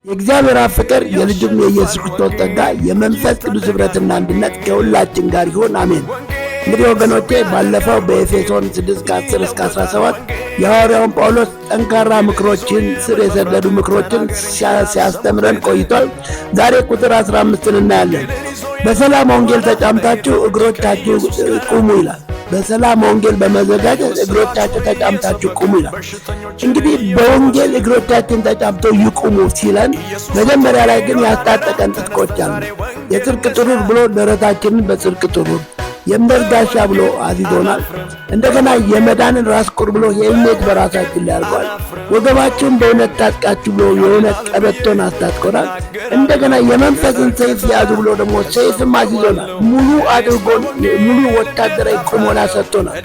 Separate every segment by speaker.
Speaker 1: የእግዚአብሔር አብ ፍቅር የልጁም የኢየሱስ ክርስቶስ ጸጋ የመንፈስ ቅዱስ ኅብረትና አንድነት ከሁላችን ጋር ይሁን፣ አሜን። እንግዲህ ወገኖቼ ባለፈው በኤፌሶን 6 ከ10 እስከ 17 የሐዋርያውን ጳውሎስ ጠንካራ ምክሮችን ስር የሰደዱ ምክሮችን ሲያስተምረን ቆይቷል። ዛሬ ቁጥር 15ን እናያለን። በሰላም ወንጌል ተጫምታችሁ እግሮቻችሁ ቁሙ ይላል። በሰላም ወንጌል በመዘጋጀት እግሮቻችሁ ተጫምታችሁ ቁሙ ይላል። እንግዲህ በወንጌል እግሮቻችን ተጫምተው ይቁሙ ሲለን መጀመሪያ ላይ ግን ያስታጠቀን ትጥቆች አሉ። የጽድቅ ጥሩር ብሎ ደረታችንን በጽድቅ ጥሩር፣ የእምነት ጋሻ ብሎ አስይዞናል። እንደገና የመዳንን ራስ ቁር ብሎ ሄልሜት በራሳችን ላይ አድርጓል። ወገባችሁን በእውነት ታጥቃችሁ ብሎ የእውነት ቀበቶን አስታጥቆናል። እንደገና የመንፈስን ሰይፍ ያዙ ብሎ ደግሞ ሰይፍም አስይዞናል። ሙሉ አድርጎን ሙሉ ወታደራዊ ቁመና ሰጥቶናል።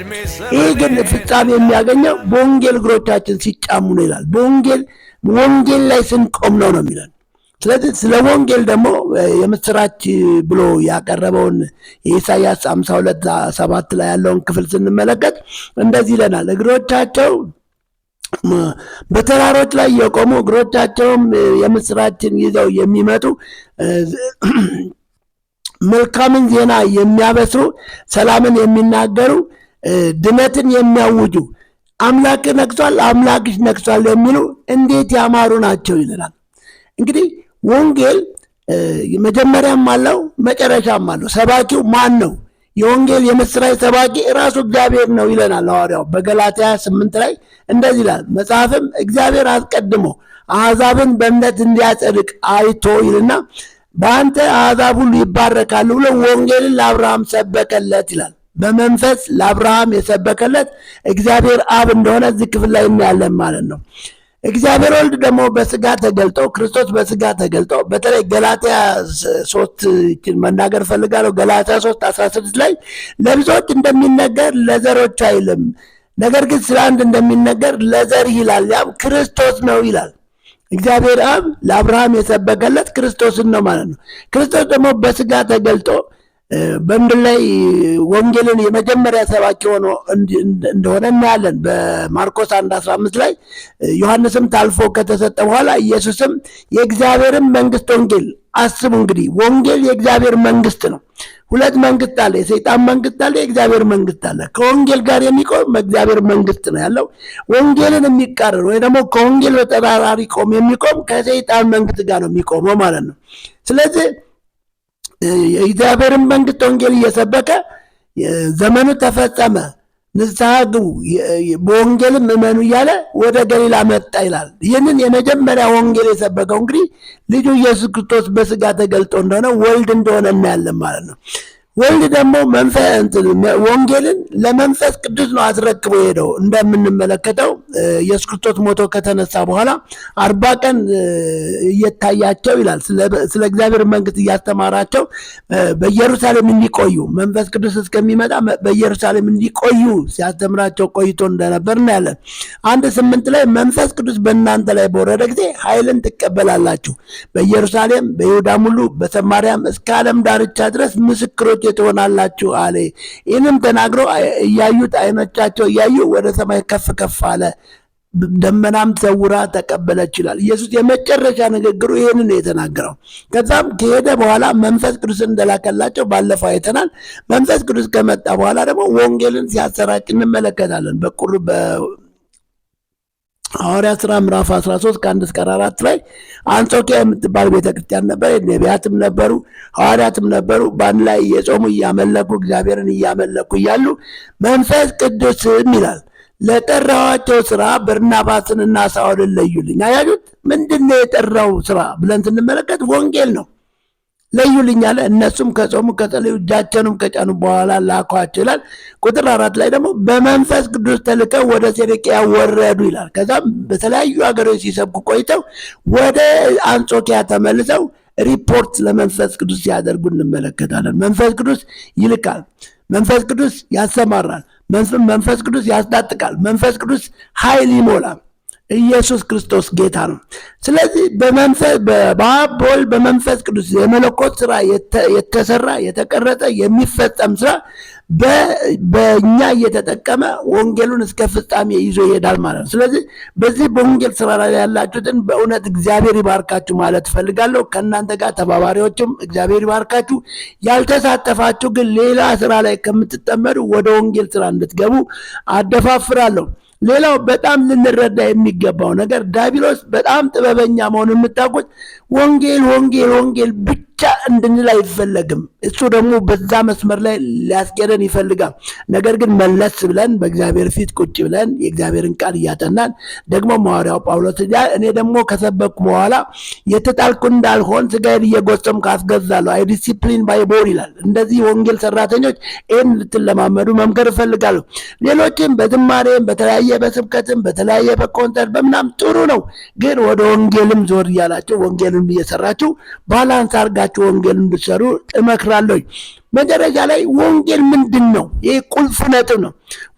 Speaker 1: ይህ ግን ፍጻሜ የሚያገኘው በወንጌል እግሮቻችን ሲጫሙ ነው ይላል። በወንጌል ወንጌል ላይ ስንቆም ነው ነው የሚለን። ስለዚህ ስለ ወንጌል ደግሞ የምስራች ብሎ ያቀረበውን የኢሳያስ 52:7 ላይ ያለውን ክፍል ስንመለከት እንደዚህ ይለናል። እግሮቻቸው በተራሮች ላይ የቆሙ እግሮቻቸውም የምስራችን ይዘው የሚመጡ መልካምን ዜና የሚያበስሩ ሰላምን የሚናገሩ ድነትን የሚያውጁ አምላክ ነግሷል፣ አምላክሽ ነግሷል የሚሉ እንዴት ያማሩ ናቸው ይለናል። እንግዲህ ወንጌል መጀመሪያም አለው መጨረሻም አለው። ሰባኪው ማን ነው? የወንጌል የምስራች ሰባኪ ራሱ እግዚአብሔር ነው ይለናል ሐዋርያው በገላትያ 8 ላይ እንደዚህ ይላል። መጽሐፍም እግዚአብሔር አስቀድሞ አሕዛብን በእምነት እንዲያጸድቅ አይቶ ይልና በአንተ አሕዛብ ሁሉ ይባረካሉ ብሎ ወንጌልን ለአብርሃም ሰበከለት ይላል። በመንፈስ ለአብርሃም የሰበከለት እግዚአብሔር አብ እንደሆነ እዚህ ክፍል ላይ እናያለን ማለት ነው። እግዚአብሔር ወልድ ደግሞ በስጋ ተገልጦ፣ ክርስቶስ በስጋ ተገልጦ፣ በተለይ ገላትያ 3 መናገር ፈልጋለሁ። ገላትያ 3:16 ላይ ለብዙዎች እንደሚነገር ለዘሮች አይልም፣ ነገር ግን ስለ አንድ እንደሚነገር ለዘር ይላል፣ ያም ክርስቶስ ነው ይላል። እግዚአብሔር አብ ለአብርሃም የሰበከለት ክርስቶስን ነው ማለት ነው። ክርስቶስ ደግሞ በስጋ ተገልጦ በምድር ላይ ወንጌልን የመጀመሪያ ሰባኪ ሆኖ እንደሆነ እናያለን። በማርቆስ 1:15 ላይ ዮሐንስም ታልፎ ከተሰጠ በኋላ ኢየሱስም የእግዚአብሔርን መንግስት ወንጌል፣ አስቡ እንግዲህ ወንጌል የእግዚአብሔር መንግስት ነው። ሁለት መንግስት አለ፣ የሰይጣን መንግስት አለ፣ የእግዚአብሔር መንግስት አለ። ከወንጌል ጋር የሚቆም በእግዚአብሔር መንግስት ነው ያለው። ወንጌልን የሚቃረን ወይ ደግሞ ከወንጌል በተጻራሪ ቆም የሚቆም ከሰይጣን መንግስት ጋር ነው የሚቆመው ማለት ነው። ስለዚህ የእግዚአብሔርን መንግስት ወንጌል እየሰበከ ዘመኑ ተፈጸመ፣ ንስሐ ግቡ፣ በወንጌልም እመኑ እያለ ወደ ገሊላ መጣ ይላል። ይህንን የመጀመሪያ ወንጌል የሰበከው እንግዲህ ልጁ ኢየሱስ ክርስቶስ በስጋ ተገልጦ እንደሆነ ወልድ እንደሆነ እናያለን ማለት ነው። ወልድ ደግሞ ወንጌልን ለመንፈስ ቅዱስ ነው አስረክቦ ሄደው። እንደምንመለከተው ኢየሱስ ክርስቶስ ሞቶ ከተነሳ በኋላ 40 ቀን እየታያቸው ይላል ስለ እግዚአብሔር መንግስት እያስተማራቸው በኢየሩሳሌም እንዲቆዩ፣ መንፈስ ቅዱስ እስከሚመጣ በኢየሩሳሌም እንዲቆዩ ሲያስተምራቸው ቆይቶ እንደነበር እናያለን። 1:8 ላይ መንፈስ ቅዱስ በእናንተ ላይ በወረደ ጊዜ ኃይልን ትቀበላላችሁ፣ በኢየሩሳሌም በይሁዳም ሁሉ በሰማርያም እስከ ዓለም ዳርቻ ድረስ ምስክሮች ትሆናላችሁ አለ። ይህንም ተናግሮ እያዩት አይኖቻቸው እያዩ ወደ ሰማይ ከፍ ከፍ አለ፣ ደመናም ሰውራ ተቀበለች ይላል። ኢየሱስ የመጨረሻ ንግግሩ ይህንን ነው የተናገረው። ከዛም ከሄደ በኋላ መንፈስ ቅዱስን እንደላከላቸው ባለፈው አይተናል። መንፈስ ቅዱስ ከመጣ በኋላ ደግሞ ወንጌልን ሲያሰራጭ እንመለከታለን። በቁር ሐዋርያት ሥራ ምዕራፍ 13 ከ1 እስከ 4 ላይ አንጾኪያ የምትባል ቤተክርስቲያን ነበር። ነቢያትም ነበሩ፣ ሐዋርያትም ነበሩ። በአንድ ላይ እየጾሙ እያመለኩ እግዚአብሔርን እያመለኩ እያሉ መንፈስ ቅዱስም ይላል ለጠራኋቸው ስራ በርናባስንና ሳኦልን ለዩልኝ። አያችሁት? ምንድን ነው የጠራው ስራ ብለን ስንመለከት ወንጌል ነው። ለዩልኝ አለ። እነሱም ከጾሙ ከጸለዩ እጃቸውንም ከጫኑ በኋላ ላኳቸው ይላል። ቁጥር 4 ላይ ደግሞ በመንፈስ ቅዱስ ተልከው ወደ ሴዴቅያ ወረዱ ይላል። ከዛም በተለያዩ ሀገሮች ሲሰብኩ ቆይተው ወደ አንጾኪያ ተመልሰው ሪፖርት ለመንፈስ ቅዱስ ሲያደርጉ እንመለከታለን። መንፈስ ቅዱስ ይልካል። መንፈስ ቅዱስ ያሰማራል። መንፈስ ቅዱስ ያስታጥቃል። መንፈስ ቅዱስ ኃይል ይሞላል። ኢየሱስ ክርስቶስ ጌታ ነው። ስለዚህ በመንፈስ በአብ በወልድ በመንፈስ ቅዱስ የመለኮት ስራ የተሰራ የተቀረጸ የሚፈጸም ስራ በእኛ እየተጠቀመ ወንጌሉን እስከ ፍጻሜ ይዞ ይሄዳል ማለት ነው። ስለዚህ በዚህ በወንጌል ስራ ላይ ያላችሁትን በእውነት እግዚአብሔር ይባርካችሁ ማለት እፈልጋለሁ። ከእናንተ ጋር ተባባሪዎችም እግዚአብሔር ይባርካችሁ። ያልተሳተፋችሁ ግን ሌላ ስራ ላይ ከምትጠመዱ ወደ ወንጌል ስራ እንድትገቡ አደፋፍራለሁ። ሌላው በጣም ልንረዳ የሚገባው ነገር ዲያብሎስ በጣም ጥበበኛ መሆኑን የምታውቁት ወንጌል ወንጌል ወንጌል ብቻ እንድንል አይፈለግም። እሱ ደግሞ በዛ መስመር ላይ ሊያስኬደን ይፈልጋል። ነገር ግን መለስ ብለን በእግዚአብሔር ፊት ቁጭ ብለን የእግዚአብሔርን ቃል እያጠናን ደግሞ ሐዋርያው ጳውሎስ እኔ ደግሞ ከሰበኩ በኋላ የተጣልኩ እንዳልሆን ስጋዬን እየጎሰምኩ አስገዛለሁ፣ I discipline my body ይላል። እንደዚህ ወንጌል ሰራተኞች ይህን ልትለማመዱ መምከር እፈልጋለሁ። ሌሎችም በዝማሬም በተለያየ በስብከትም በተለያየ በኮንሰርት በምናም ጥሩ ነው። ግን ወደ ወንጌልም ዞር እያላችሁ ወንጌልን እየሰራችሁ balance አድርጋችሁ ወንጌልን እንድትሰሩ እመክራለሁ። መጨረሻ ላይ ወንጌል ምንድን ነው? ይህ ቁልፍ ነጥብ ነው።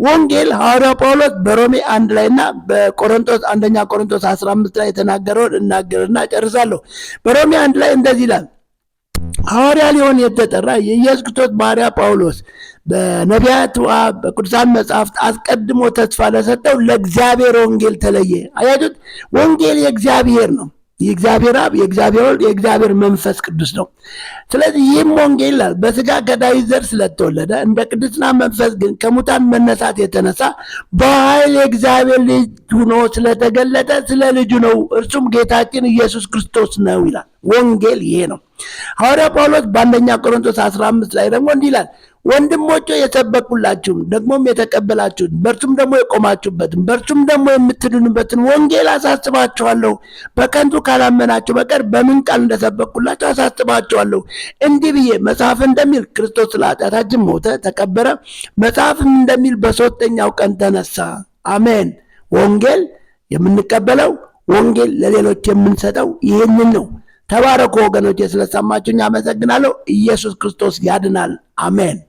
Speaker 1: ወንጌል ሐዋርያው ጳውሎስ በሮሜ 1 ላይና በቆሮንቶስ 1ኛ ቆሮንቶስ 15 ላይ የተናገረውን እናገርና ጨርሳለሁ። በሮሜ 1 ላይ እንደዚህ ይላል፣ ሐዋርያ ሊሆን የተጠራ የኢየሱስ ክርስቶስ ባሪያ ጳውሎስ በነቢያት በቅዱሳን መጻሕፍት አስቀድሞ ተስፋ ለሰጠው ለእግዚአብሔር ወንጌል ተለየ። አያችሁት? ወንጌል የእግዚአብሔር ነው። የእግዚአብሔር አብ፣ የእግዚአብሔር ወልድ፣ የእግዚአብሔር መንፈስ ቅዱስ ነው። ስለዚህ ይህም ወንጌል ይላል በስጋ ከዳዊት ዘር ስለተወለደ እንደ ቅድስና መንፈስ ግን ከሙታን መነሳት የተነሳ በኃይል የእግዚአብሔር ልጅ ሆኖ ስለተገለጠ ስለ ልጁ ነው፣ እርሱም ጌታችን ኢየሱስ ክርስቶስ ነው ይላል። ወንጌል ይሄ ነው። ሐዋርያ ጳውሎስ በአንደኛ ቆሮንቶስ 15 ላይ ደግሞ እንዲህ ይላል፣ ወንድሞቼ የሰበኩላችሁም ደግሞም የተቀበላችሁት በእርሱም ደግሞ የቆማችሁበትን በእርሱም ደግሞ የምትድኑበትን ወንጌል አሳስባችኋለሁ። በከንቱ ካላመናችሁ በቀር በምን ቃል እንደሰበኩላችሁ አሳስባችኋለሁ። እንዲህ ብዬ መጽሐፍ እንደሚል ክርስቶስ ስለ ኃጢአታችን ሞተ፣ ተቀበረ፣ መጽሐፍም እንደሚል በሦስተኛው ቀን ተነሳ። አሜን። ወንጌል የምንቀበለው ወንጌል ለሌሎች የምንሰጠው ይህንን ነው። ተባረኩ ወገኖቼ፣ ስለሰማችሁኝ አመሰግናለሁ። ኢየሱስ ክርስቶስ ያድናል። አሜን።